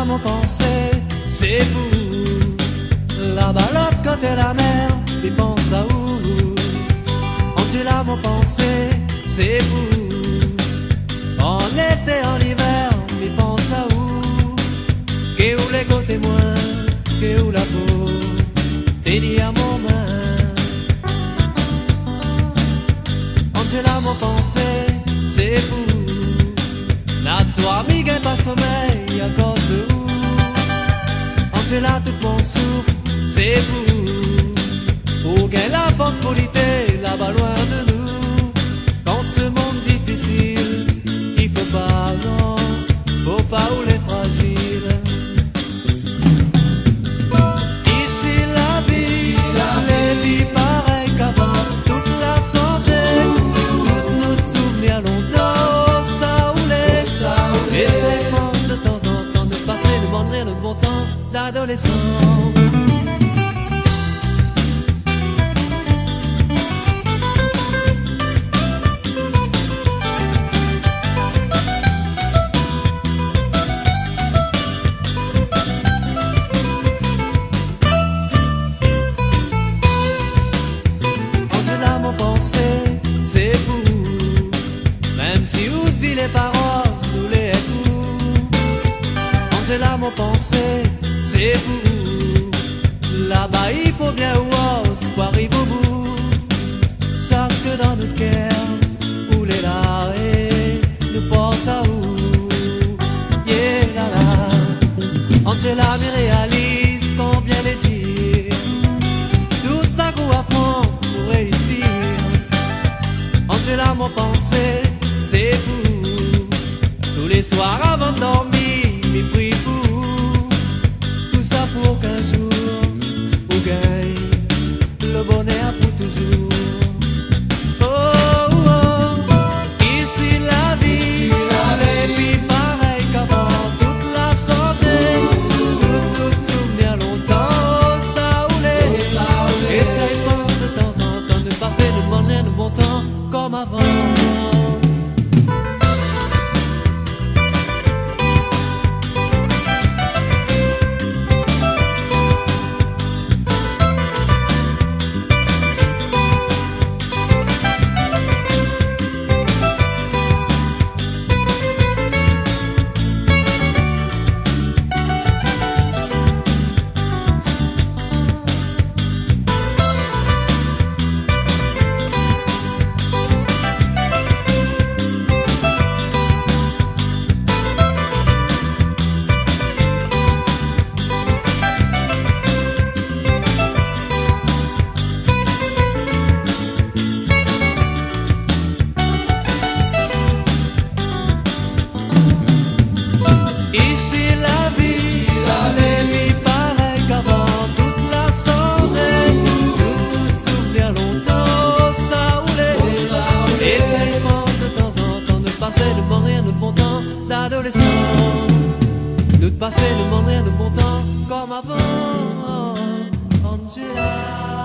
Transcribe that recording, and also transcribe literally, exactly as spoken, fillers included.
Mon pansé, sé pou ou. Laba lot koté la mèr, mi pans aou. Angela, mon pansé, sé pou ou. An été, an ivèr, mi pans aou. Ké ou lé koté moin, ké ou la po, teni amon min. Angela, mon pansé, sé pou ou. Nat soir mi gingn pa somèy akoz de ou. Angela, tout mon souf, sé pou ou. Pou gingn la fors pou lité laba loin de nou. Kan se monn difisil, i fo pa, non, fo pa ou lé frazil. Isi la vi, isi la vi lé pi parèy kavan. Tout la sanzé, tout nout souvnir lontan, sa ou lé, sa ou lé. Éséy pran de tan zan tan nout pasé, nout bann rir, nout bon tan d'adolésan. Angela, mon pansé, sé pou ou. Mèm si out vi lé pa roz, nou lé èk ou. Angela, mon pansé, sé pou ou. Laba i fo bien ou oz pou ariv o bout. Sas ke dan nout kèr ou lé la é nou port aou. Yeah, la, la. Angela, mi réaliz konbien lé dir. Tout sak ou afront pou réisir. Angela, mon pansé, sé pou ou. Tou lé soir avan dormi, mi pri pou ou. Tousa pou okin zour ou gingn le bonèr pou touzour. Oh, oh. Isi la vi, isi la vi lé pi parèy kavan. Tout la sanzé, tout, tout souvnir lontan, sa ou lé, sa ou lé. Éséy pran de tan zan tan nout pasé, nout bann rir, nout bon tan konm avan. Isi la vi, isi la vi lé pi parèy kavan. Tout la sanzé, tout, tout souvnir lontan, sa ou lé, sa ou lé. Éséy pran de tan zan tan nout pasé, nout bann rir, nout bon tan d'adolésan. Nout pasé, nout bann rir, nout bon tan konm avan. Angela.